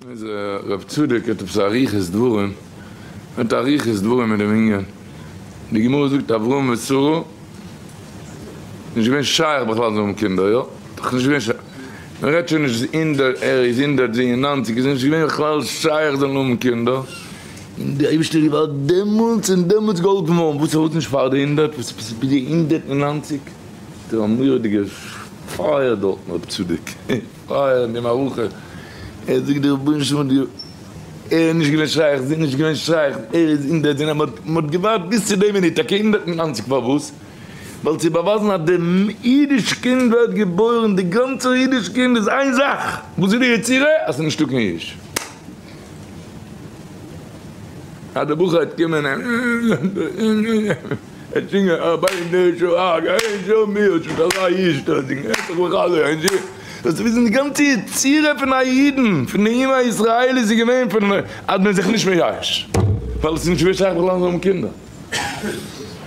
איז רב צדוק האט עפעס א אריכות דברים, האט אריכות דברים מיט דעם ענין, די גמרא זאגט אברהם ושרה, נישט געווען שייך בכלל זיי האבן קינדער, יא? דאך נישט געווען שייך, מען רעדט שוין נישט הונדערט, ער איז הונדערט זי איז ניינציג, איז נישט געווען בכלל שייך זאלן האבן קינדער, און די אייבערשטער האט געווארט דעמאלטס און דעמאלטס געהאלפן געווארן, וואס פארוואס נישט פאר די הונדערט, וואס עפעס ביז די הונדערט און ניינציג, דער א מורא'דיגע פייער דארטן רב צדוק. פייער אין די מערכה, ער זאגט די רבונו של עולם ער איז נישט געווען שייך, זי איז נישט געווען שייך, ער איז הונדערט און מען האט געווארט ביז צו די מינוט, טאקע 190 פארוואס? ווייל צו באווייזן אז די אידיש קינד ווערט געבוירן, די גאנצע אידיש קינד איז איין זאך, וואס איז די יצירה? אז ס'איז נישטא קיין איש. אז די בחור וועט קומען ער זינגען ארבעים נשמה אין שום מי האט שוין אזא איש דא זינגען ער האט זיך בכלל אין זיך זאלסטו וויסן די גאנצע יצירה פון א אידן פון די אומה הישראלית איז געווען פון אז מען איז זיך נישט מייאש ווייל עס איז נישט געווען שייך בכלל זאל האבן קינדער.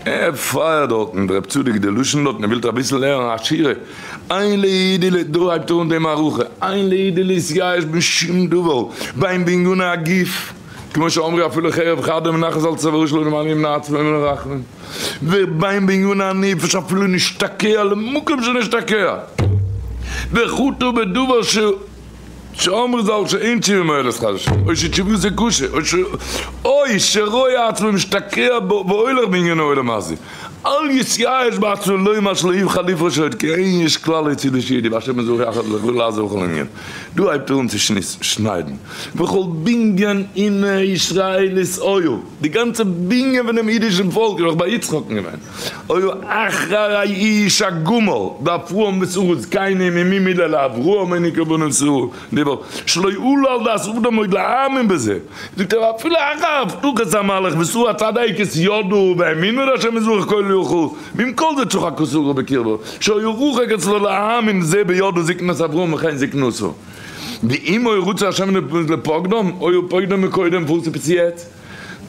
ער פייערט דארטן רב צדוק די לשון דארטן ער ווילט אביסל לערנען א שירה אין ליהודי ל דא הייבט ער אן די מערכה אין ליהודי להתייאש משום דבר בין בעניני הגוף כמו שאמרו אפילו חרב חדה מנחת על צווארו של אדם אל ימנע עצמו מן הרחמים, ובין בעניני הנפש אפילו נשתקע למקום שנשתקע, וחטא בדבר ש שאמרו ז"ל שאין תשובה מועלת חס ושלום, או שתשובתו קשה, או שרואה עצמו משתקע והולך בעניני העולם הזה, אל יתייאש בעצמו לומר שלא יוכל לפרוש עוד כי אין יש כלל להוציא לשידי והשם יזרח יחד לכו לעזור בכל ענין. דא הייבט ער אן צו שניידן וכל בנין אומה ישראלית היו, די גאנצע בנין פונעם אידישן פאלק איז דאך ביי יצחק'ן געווען, היו אחר האיש הגמור דאברהם ושרה זקנים ומי מילה לאברהם העניקה בנים שרה דיבר שלא עלה על דעת אדם עוד להאמין בזה, זאגט ער אפילו אחר הבטחת המלאך ושרה הצדקת ידעו והאמינו לה' יתברך כל יכול, ועם כל זה צחקה שרה בקרבה, שהיה רחוק אצלו להאמין זה בידו זקנת אברהם וכן זקנותו. ואם היה רוצה השם לפוקדם, היה פוקדם מקודם פארוואס עפעס יעצט?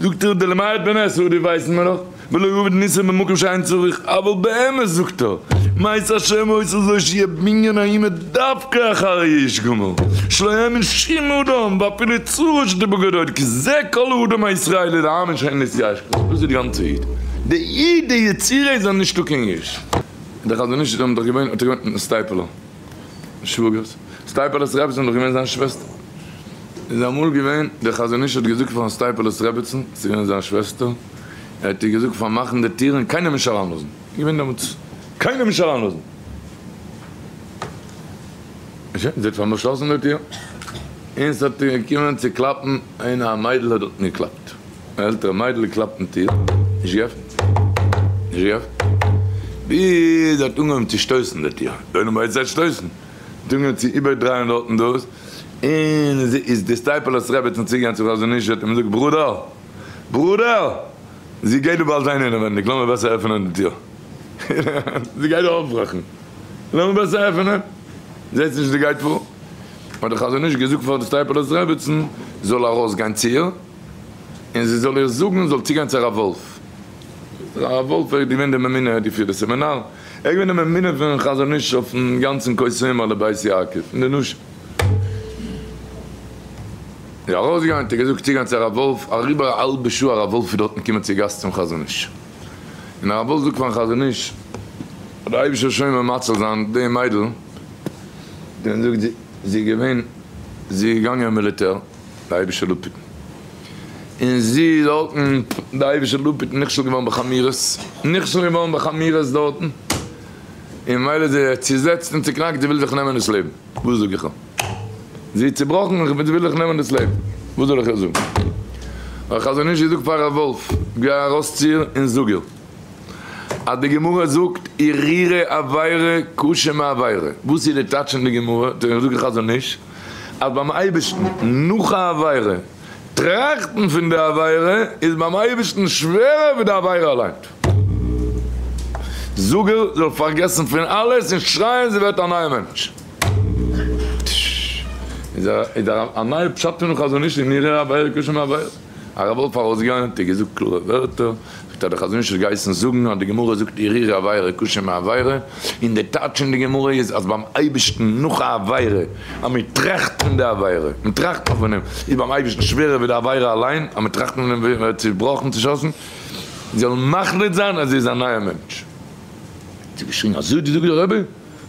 זאגט ער דלמעט בן עשרה די ווייסן מיר נאך, ולא יאבד ניסים במקום שאין צריך, אבל באמת זאגט ער, מאת השם עושה זאת שיהיה בנין האומה דווקא אחר ייאוש גמור, שלא האמין שום אדם ואפילו צרה שתבגוד עוד, כי זה כל האדם הישראלי להאמין שאין להתייאש כלל, דאס איז די גאנצע איד, די איד די יצירה איז אז נישטא קיין ייאוש. דער חזון איש האט דאך געווען האט ער געוואוינט מיטן סטייפלער שוואגערס, סטייפלער'ס רעבעצן איז דאך געווען זיין שוועסטער, איז אמאל געווען דער חזון איש האט געזאגט פארן סטייפלער'ס רעבעצן, ס'איז געווען זיין שוועסטער, ער האט איר געזאגט פארמאכן די טיר און קיינעם נישט אריינלאזן, געווען דעמאלטס קיינעם נישט אריינלאזן. שוין, זי האט פארשלאסן די טיר, און ס'האט געקומען צו קלאפן, און א מיידל האט דארטן געקלאפט, א עלטערע מיידל געקלאפט אין טיר, נישט געעפנט, נישט געעפנט, ביז זי האט אנגעהויבן צו שטויסן די טיר, די עולם ביידע זייט שטויסן, האט אנגעהויבן צו איבערדרייען דארטן דאס, און זי איז די סטייפלער'ס רעבעצן צוגעגאנגען צום חזון איש, האט אים געזאגט, ברודער, ברודער, זי גייט דא באלד זיין אינעווענדיג, לאמיר בעסער עפענען די טיר, זי גייט דא אויפברעכן. לאמיר בעסער עפענען, זעהטס נישט וואס גייט פאר? האט דער חזון איש געזאגט פאר די סטייפלער'ס רעבעצן זאל ארויס גיין צו איר, און זי זאל איר זאגן זאל צוגיין צו הרב וואלף. הרב וואלף ער איז געווען דער ממונה, ער האט געפירט די סעמינאר, ער איז געווען דער ממונה פון חזון איש אויפן גאנצן כה תאמר לבית יעקב און די נשים. איז ארויסגעגאנגען האט ער געזאגט צוגיין צו הרב וואלף, אריבער א האלבע שעה הרב וואלף איז דארטן געקומען צו גאסט צום חזון איש. און הרב וואלף זאגט פארן חזון איש, זאל דער אייבישטער שומר ומציל זיין די מיידל, דען זאגט זי, זי איז געווען, זי איז געגאנגען אין מיליטער, דער אייבישטער זאל אפהיטן, און זי איז דארטן, דער אייבישטער זאל אפהיטן, נכשל געווארן בחמירות, נכשל געווארן בחמירות דארטן, און ממילא זי איז צוזעצט און צוקראנקט, זי וויל זיך נעמען דאס לעבן, וואס זאג איך איר? זי איז צובראכן און זי וויל זיך נעמען דאס לעבן, וואס זאל איך איר זאגן? האט חזון איש געזאגט פאר ר' וואלף, גיי ארויס צו איר און זאג איר, אז די גמרא זאגט הרהורי עבירה קשה מעבירה, וואס איז די טייטש פון די גמרא? האט ער געזאגט חזון איש, אז ביים אייבערשטן נאך א עבירה, טראכטן פון די עבירה איז ביים אייבערשטן שווערער ווי די עבירה אליין. זאג איר זאל פארגעסן פון אלעס און שרייען זי ווערט א נייע מענטש. איז א נייע פשט פונעם חזון איש אין הרהור עבירה קשה מעבירה. הרב וואלף ארויסגעגאנגען האט ער געזאגט קלארע ווערטער, זאגט אז די חזון איש האט געהייסן זאגן אז די גמרא זאגט הרהור עבירה קשה מעבירה, און די טייטש אין די גמרא איז אז ביים אייבערשטן נאך א עבירה אז מען טראכט פון די עבירה, מען טראכט נאך פון דעם, איז ביים אייבערשטן שווערער ווי די עבירה אליין, אז מען טראכט פון דעם ווערט צובראכן צושאסן, זי זאל מחליט זיין אז זי איז א נייער מענטש. האט זי געשריגן אזוי האט געזאגט דער רבי?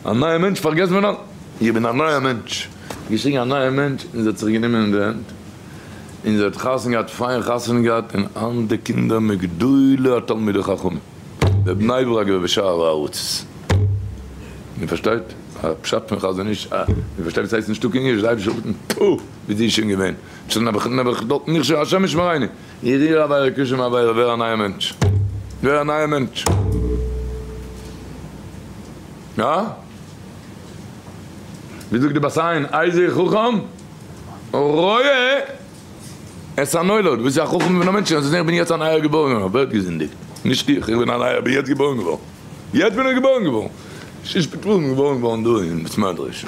א נייער מענטש? פארגעס מיר נאר, איך בין א נייער מענטש! געשריגן א נייער מענטש און זי האט זיך גענומען אין די הענט און זי האט חתונה געהאט, פיין חתונה געהאט, און היינט די קינדער מגדולי התלמידי חכמים בבני ברק ובשאר הארצות. איר פארשטייט א פשט פון חזון איש? אה, איר פארשטייט וואס הייסט נישטא קיין איש? די אייבישטער זאגט פו, ווי זי איז שוין געווען, שוין נעבעך נעבעך דארט נכשל השם ישמרינו, הרהור עבירה קשה מעבירה, ווער א נייער מענטש, ווער א נייער מענטש. יא? ווי זאגט די בת עין, איזה חכם רואה את הנולד, וואס איז א חכם פון א מענטש, אז איך בין יעצט א נייער געבוירן געווארן, ווער האט געזינדיגט? נישט איך, איך בין א נייער, בין יעצט געבוירן געווארן, יעצט בין איך געבוירן געווארן, שיש פתרון געבוירן געווארן דא אין בית מדרש,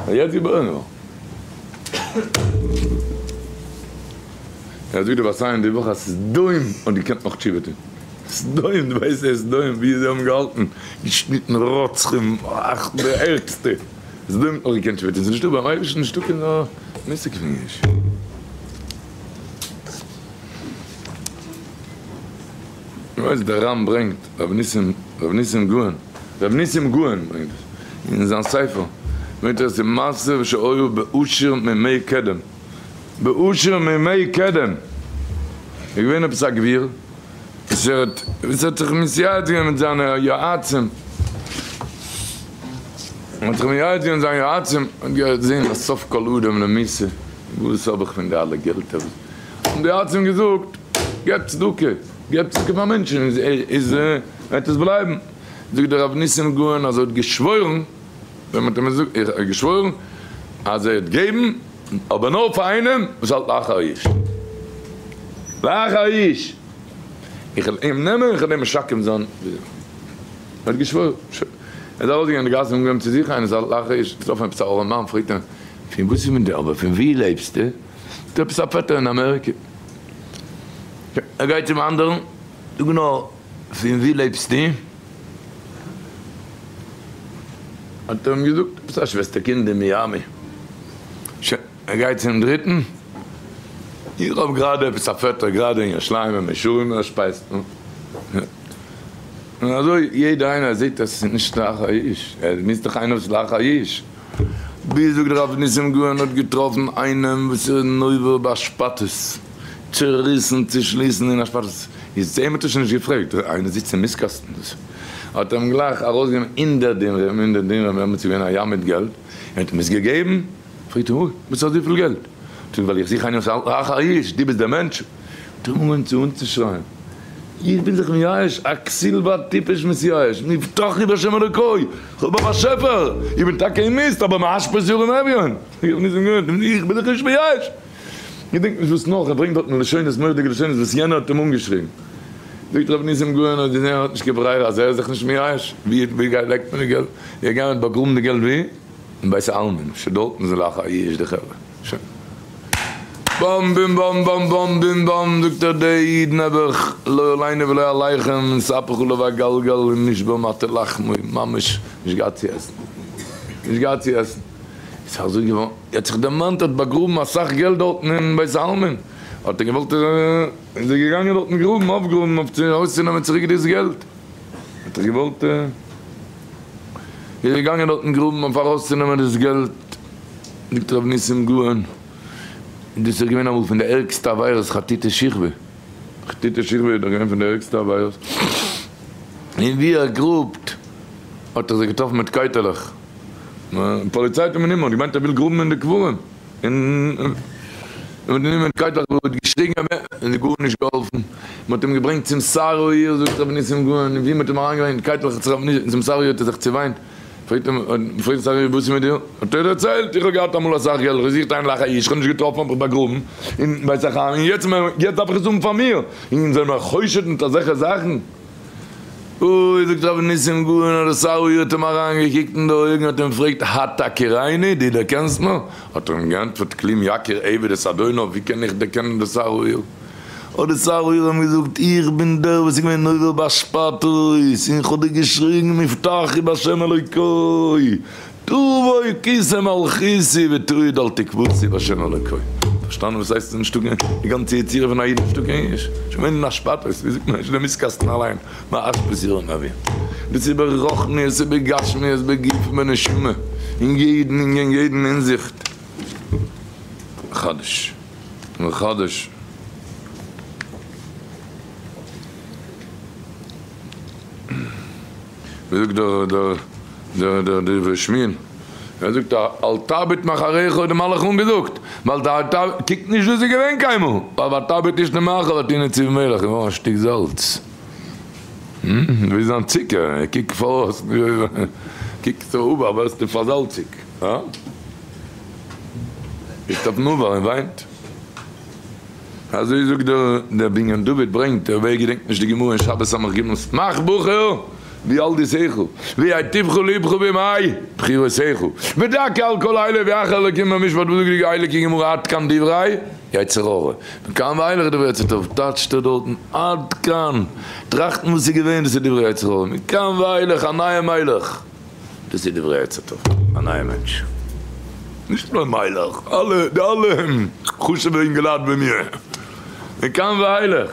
יעצט געבוירן געווארן. ער זאגט די בת עין די וואך אז סדום האט געקענט נאך תשובה טון. סדום, דו ווייסט ווער סדום, ווי זיי האבן געהאלטן, געשניטן רוצחים, אך די ערגסטע, סדום האט נאך געקענט תשובה טון, ס'איז נישטא ביים אייבערשטן נישטא קיין מושג פון יאוש. דו ווייסט דער רמב ברענגט, רבי ניסים, רבי ניסים גאון, רבי ניסים גאון ברענגט עס אין זיין ספר, ברענגט ער עס אין מעשה שהיו בעשיר מימי קדם, בעשיר מימי קדם איז געווען עפעס א גביר וואס ער האט וואס האט זיך מתייעץ געווען מיט זיינע יועצים, האט זיך מייעץ געווען מיט זיינע יועצים, האט געזען אז סוף כל אדם למיתה, וואס האב איך פון די אלע געלטער, האבן די יועצים געזאגט, געב צדקה, געב צדקה פאר מענטשן, איז וועט עס בלייבן, זאגט דער רב ניסים גאון אז ער האט געשוואוירן, ווען מען האט אים געזאגט, ער האט געשוואוירן אז ער וועט געבן, אבער נאר פאר איינעם וואס האלט לאחר איש. לאחר איש! איך וועל אים נעמען, איך וועל אים משקם זיין. ער האט געשוואוירן. שוין. ער איז ארויסגעגאנגען אין די גאס און אנגעהויבן צו זוכן איינעם וואס האלט לאחר איש. געטראפן עפעס א ארעמאן, פרעגט אים, פון וואס איז מיט דיר? אבער פון וואו לעבסטו? זאגט ער, עפעס א פעטער אין אמעריקע. ער גייט צום אנדערן, זאג נאר, פון וואו לעבסטו? האט ער אים געזאגט, עפעס א שוועסטער קינד אין מיאמי. שוין, ער גייט צום דריטן, איך האב גראדע עפעס א פעטער גראדע אין ירושלים אין מאה שערים ער שפייזט מיר. און אזוי יעדער איינער זעט אז עס איז נישט לאחר איש, ער מוז דאך איינער וואס לאחר איש. ביז זאגט רב ניסים גאון האט געטראפן איינעם וואס איז נובר באשפתות. צעריסן, צעשליסן אין אשפתות. איז צו אים האט ער שוין נישט געפרעגט, איינער זיצט אין מיסטקאסטן דאס האט ער אים גלייך ארויסגענומען אין דער דינרעם, אין דער דינרעם ווען ס'איז געווען א ים מיט געלט, און האט אים עס געגעבן, פרעגט ער, אוי, וואס אזויפיל געלט? זאגט ער, ווייל איך זוך איינעם וואס האלט לאחר איש, דו ביסט דער מענטש? האט ער אנגעהויבן צו אנצושרייען, איך בין זיך מייאש, א כסיל והטיפש מתייאש, מבטחי בהשם אלוקי, כ'האב א באשעפער, איך בין טאקע אין מיסט, אבער מאשפות ירים אביון, איך בין זיך נישט מייאש. געדענק נישט וואס נאך, ער ברענגט דארטן לשונות מורא'דיגע לשונות וואס יענער האט אים אנגעשריגן. זאגט רבי ניסים גאון אז יענער האט נישט קיין ברירה אז ער איז זיך נישט מייאש, ווי ווי גייט לייגט מען די געלט? ווי ער גייט באגראבן די געלט ווי? אין בית העלמין, אפשר דארטן איז לאחר ייאוש די חברה. שוין. באם בים באם באם באם בים באם זאגט ער דער איד נעבעך לא עלינו ולא עליכם נתהפך עליו הגלגל און נשבר מטה לחמו ממש נישט געהאט צו עסן נישט געהאט צו עסן איז אזוי געווארן. ער האט זיך דערמאנט ער האט באגראבן אסאך געלט דארטן אין בית העלמין, האט ער געוואלט איז ער געגאנגען דארטן גראבן אויפגראבן אויף צו ארויסצונעמען צוריק דאס געלט, האט ער געוואלט איז ער געגאנגען דארטן גראבן אויף ארויסצונעמען דאס געלט, זאגט רבי ניסים גאון, דאס איז געווען אמאל פון די ערגסטע עבירות חטיטה שכבה, חטיטה שכבה איז דאך געווען פון די ערגסטע עבירות, און ווי ער גראבט האט ער זיך געטראפן מיט קייטעלעך. פאליציי האט אים גענומען, האט געמיינט ער וויל גראבן אין די קברים, און מען האט גענומען קייטלעך, ער האט געשריגן און ס'איז גארנישט געהאלפן, מען האט אים געברענגט צום שר העיר, זאגט רבי ניסים גאון, און ווי מען האט אים אריינגעברענגט קייטלעך צו רבי ניסים, צום שר העיר האט ער זיך צעוויינט, פרעגט אים, פרעגט שר העיר וואס איז מיט דיר, האט ער דערציילט, איך האב געהאט אמאל אסאך געלט, איך האב געזוכט איין לאך א איש, איך האב נישט געטראפן האב איך באגראבן אין בית החיים, און יעצט דארף איך עס האבן פאר מיר, און זיי מיר חושד מיט אזעלכע זאכן. אוי, זאגט רבי ניסים גאון, אז דער שר העיר האט אים אריינגעקוקט אין די אויגן האט אים געפרעגט, התכירני, דו דערקענסט מיר? האט ער אים געענטפערט, כלום יכיר עבד את אדונו, ווי קען איך דערקענען דער שר העיר? האט דער שר העיר אים געזאגט, איך בין דער וואס איז געווען נובר באשפתות, און איך האב דיר געשריגן מבטחי בהשם אלוקי, תבוא כסא מלכותי ותעיד על תקוותי בהשם אלוקי. פארשטאנען וואס הייסט נישטא קיין, די גאנצע יצירה פון א איד נישטא קיין יש, שוין ווען אין אשפתות, ווי זאגט מען, נישט די מיסטקאסטן אליין, מאשפות ירום אביהם. דאס איז ברוחניות ובגשמיות בגוף ובנשמה, אין יעדן ענין אין יעדן הינזיכט. מחדש. מחדש. ווי זאגט דער דער דער דער דברי שמואל, ער זאגט אל תביט מאחריך האט די מלאך אנגעזאגט, ווייל די אל תביט, קוק נישט וואס איז געווען קיינמאל, ווייל ותביט איש למאחר ותהי נציב מלח, איז געווארן א שטיק זאלץ, ווי זיין צוקער, קוק פאראויס, קוק צו עבר ווערסטו פארזאלציג, הא? קוקט אויפן עבר און וויינט. אזוי זאגט דער דער בנין דוד ברענגט ער ווער געדענקט נישט די גמרא אין שבת סמך ג' שמח בחור בילדותך ויטיבך לבך בימי בחורותיך ודכא על כל אלה ויחר אלקים במשפט וואס זאגט די הייליגע גמרא עד כאן דברי יצר הרע מכאן ואילך דברי יצר טוב טייטשט ער דארטן עד כאן טראכטן וואס איז געווען דאס איז דברי יצר הרע מכאן ואילך א נייע מלך. דאס איז דברי יצר טוב, א נייע מענטש. נישט נאר מיילעך, אלע, די אלע חשוב'ע אינגעלייט ווי מיר. מכאן ואילך,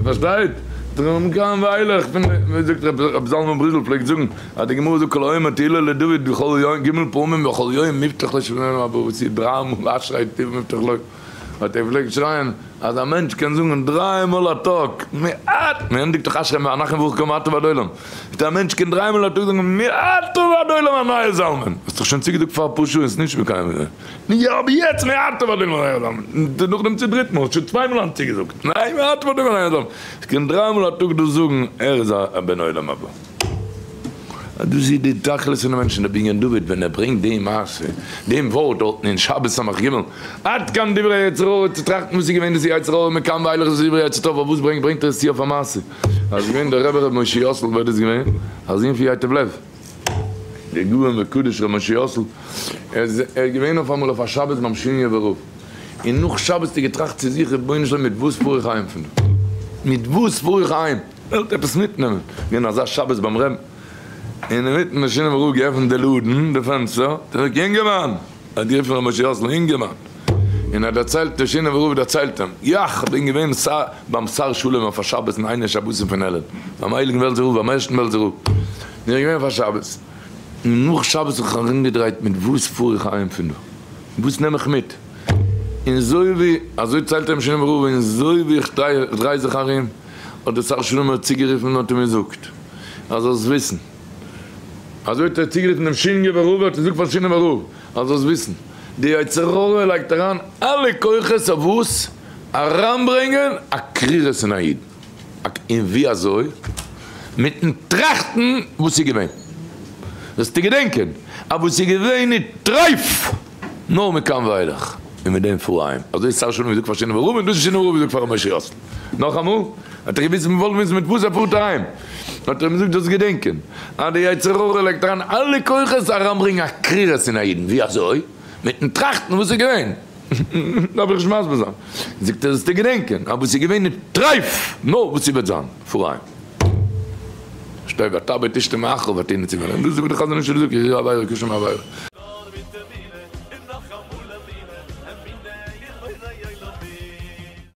פארשטייט? מכאן ואילך, פון, ווי זאגט רבי זלמן בריזל פלעגט זאגן, אז די גמרא זאגט כל האומר תהילה לדוד בכל יום, ג' פעמים בכל יום מובטח לו שלום עולם הבא, וואס איז דריי מאל אשרי טוב מובטח לו, האט ער געפלעגט שרייען אז א מענטש קען זאגן דריי מאל א טאג מעט, מען ענדיגט דאך אשרי ואנחנו ברוך קה מעתה ועד עולם, זאגט ער א מענטש קען דריי מאל א טאג זאגן מעתה ועד עולם א נייע זלמן, האסט דאך שוין צוגעזאגט פאר אפאר שעה און ס'נישט מקיים געווען, נו יא אבער יעצט מעתה ועד עולם א נייע זלמן, נאכדעם צו דריט מאל, האסט שוין צוויי מאל היינט צוגעזאגט, ניין מעתה ועד עולם א נייע זלמן, קען דריי מאל א טאג דאס זאגן, ער איז א בן עולם הבא. אז דאס איז די תכלית פונעם מענטשן, דער בנין דוד ווען ער ברענגט די מעשה, דעם ווארט דארטן אין שבת סמך ג', עד כאן דברי יצר הרע, צו טראכטן וואס איז געווען דאס יצר הרע מכאן ואילך דאס איז דברי יצר טוב, אויף וואס ברענגט ברענגט ער עס צו אויף א מעשה, אז איז געווען דער רבי ר' משה יאסל, ווער איז געווען? א זון פון ייטב לב, דער גאון וקדוש ר' משה יאסל, ער איז געווען אויף אמאל אויף א שבת ביים שינאווער רב, און נאך שבת האט ער געטראכט צו זיך, רבונו של עולם מיט וואס פאר איך אהיים פון דא? מיט וואס פאר איך אהיים? וועלט עפעס מיטנעמען, געווען אזא שבת ביים רעבן, און אינמיטן האט שינאווער רב געעפנט די לאדן, די פענסטער, האט ער געזאגט, יונגערמאן! ער האט גערופן ר' משה יאסל, יונגערמאן! און ער האט דערציילט, דער שינאווער רב דערציילט אים, יאך בין געווען ביים שר שלום אויף א שבת אין איינע שבתים פון אלול, ביים הייליגן בעלזער רב, ביים ערשטן בעלזער רב, בין איך געווען אויף א שבת, און נאך שבת האב איך ארומגעדרייט מיט וואס פאר איך אהיים פון דא, וואס נעם איך מיט, און אזוי ווי, אזוי ציילט אים שינאווער רב, און אזוי ווי איך דריי זיך ארום, האט דער שר שלום צוגערופן און האט אים געזאגט, אז זאלסט וויסן, אזוי האט ער צוגערופן דעם שינאווער רב, האט ער געזאגט פארן שינאווער רב, אז זאלסט וויסן, די יצר הרע לייגט אריין אלע כוחות אויף וואס? אריינברענגען א קרירות אין א איד, און ווי אזוי? מיטן טראכטן וואס איז געווען, זאלסטו געדענקען אז וואס איז געווען איז טרייף! נאר מכאן ואילך, און מיט דעם פאר אהיים. אזוי איז שר שלום געזאגט פאר שינאווער רב און דאס איז שינאווער רב געזאגט פאר ר' משה יאסל. נאכאמאל, האט ער געוויסט מ'וואלט וויסן מיט וואס ער פארט אהיים. האט ער אים געזאגט זאלסט געדענקען אז די יצר הרע לייגט אריין אלע כוחות אריינברענגען א קרירות אין א אידן. ווי אזוי? מיטן טראכטן וואס איז געווען. דארף איך נישט מסביר זיין. זאגט ער זאלסטו געדענקען אז וואס איז געווען איז טרייף, נאר וואס ס'וועט זיין. פאר אהיים. שטוי ותבט אשתו מאחור ותהי נציבה. דאס זאגט די חזון איש זאגט, יראה עבירה כשם עבירה.